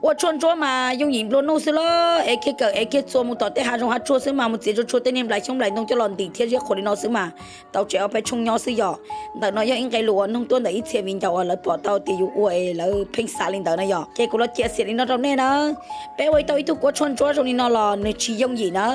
Ua tshuaj ntsuab mas yooj yim nplua nuj xwb los es kiag kawm es kiag txuas mus tom tej hav zoov hav tsuag xwb mas mus txiav tsuag tsuag tej niag nplais xyoob nplais ntoo coj los ntim thiab ziab qhuav li no xwb mas tau tsev ob peb tshooj nyob xwb yom. Ntawm no yog ib nqe lus uas nug tuaj ntawm ib txhia viv ncaus uas lawv pom tau tias yus ua es lawv pheej xav li ntawd na yom. Ces kuv los cia xiam li no rau nej na. Peb ua ib tau ib tug kuab tshuaj ntsuab zoo li no los nws tsis yooj yim na.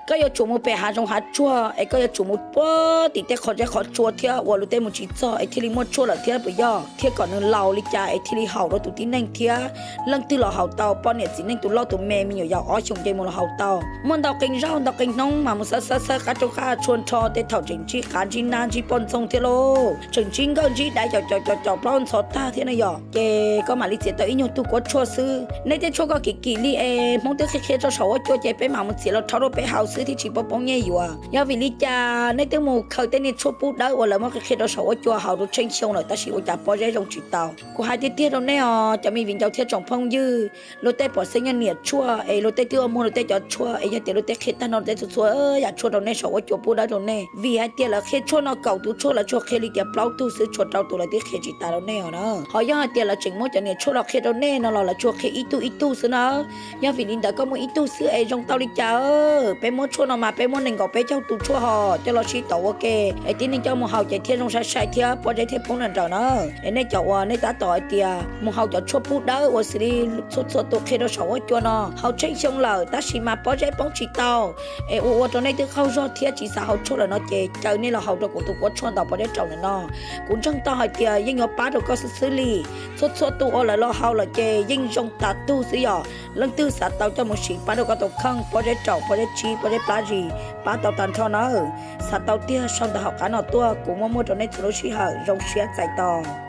Koj yuav tsum mus pem hav zoov hav tsuag es koj yuav tsum mus puag tim tej qhov zeb qhov tsua thiab ua lub teb mus tsis txog es thiaj li muaj tshuaj lawm thiab puas yog, thiab kom nws laus li cas es thiaj li haum rau tus tib neeg thiab leej twg los haus tau, poj niam txiv neej tus loj tus me me nyuam yaus ob xyoos nce mus los haus tau. Muaj ntau qee zaug ntau qee hnub mas mus xawb xawb xawb qab rooj qab tshuaj nrho tej thaum tseem ntsib qav ntsib nab ntsib poj ntxoog thiab lauj, tseem ntsib nkawj ntsib daiv caum caum caum caum plaub ntxhov tag thiab na yom. Ces koj mam li txiav tau ib nyuag tug kuab tshuaj xwb. Nej tej tshuaj koj kim kim li es Hmoob twb qhia qhia rau saum huab cua ces peb mam mus txiav los rhaub rau peb haus xwb thiaj tsis poob poob nyiaj yuav. Yog vim li cas nej twb mus khaws tej niag tshuaj pub dawb uas lawv muab qhia qhia rau saum huab cua haus rau tsheej xyoo lawm tab sis ua cas pob zeb zoo tsis tau? Kuv hais tiag tiag rau nej os cov me viv ncaus thiab tsoom phooj ywg, luag tej pom xeeb nyob niam tshuaj es luag tej twb ua muag luag tej cov tshuaj es yog tias luag tej qhia tag no luag tej txhua txhua yam tshuaj rau nej saum huab cua pub dawb rau nej. Vim hais tias lawv qhia tshuaj no kaum tus tshuaj lawv tsuas qhia li tias plaub tug xwb, tshuav rau tus lawv twb qhia tsis tas rau nej os na. Ho yog hais tias lawv tseem muab cov niam tshuaj los qhia rau nej no los lawv tsuas qhia ib tug ib tug xwb na. Yog vim li ntawd koj muaj ib tug xwb es zoo tau li cas? Peb muab tshuaj no mas peb muab nees nkaum peb caug tus tshuaj ho coj los sib tau ua ke es tib neeg coj mus haus ces thiaj zoo sai sai thiab pob zeb thiaj poob nrawm nrawm na. Es nej cov uas nej tab tom hais tias mus haus cov tshuaj pub dawb uas xws li txhua txhua tus qhia rau saum huab cua no haus tsheej xyoo lawm tab sis mas pob zeb poob tsis tau, es ua ua rau nej twb qaug zog thiab tsis xav haus tshuaj lawm no ces caw nej los haus rau kuv tus kuab tshuaj ntaus pob zeb raum ntawm no. Kuv ntseeg tau hais tias yeej yuav pab rau koj xwb xwb li. Txhua txhua tus uas lawv los haus lawm ces yeej zoo tas tug xwb yom. Leej twg xav tau coj mus siv pab rau koj tus kheej, pob zeb raum, pob zeb tsib, pob zeb plab zis, pab tau tag nrho nawb. Xav tau tiag sau ntawm hauv qab no tuaj, kuv muaj muaj rau nej txhua lub sij hawm. Zoo siab txais tos.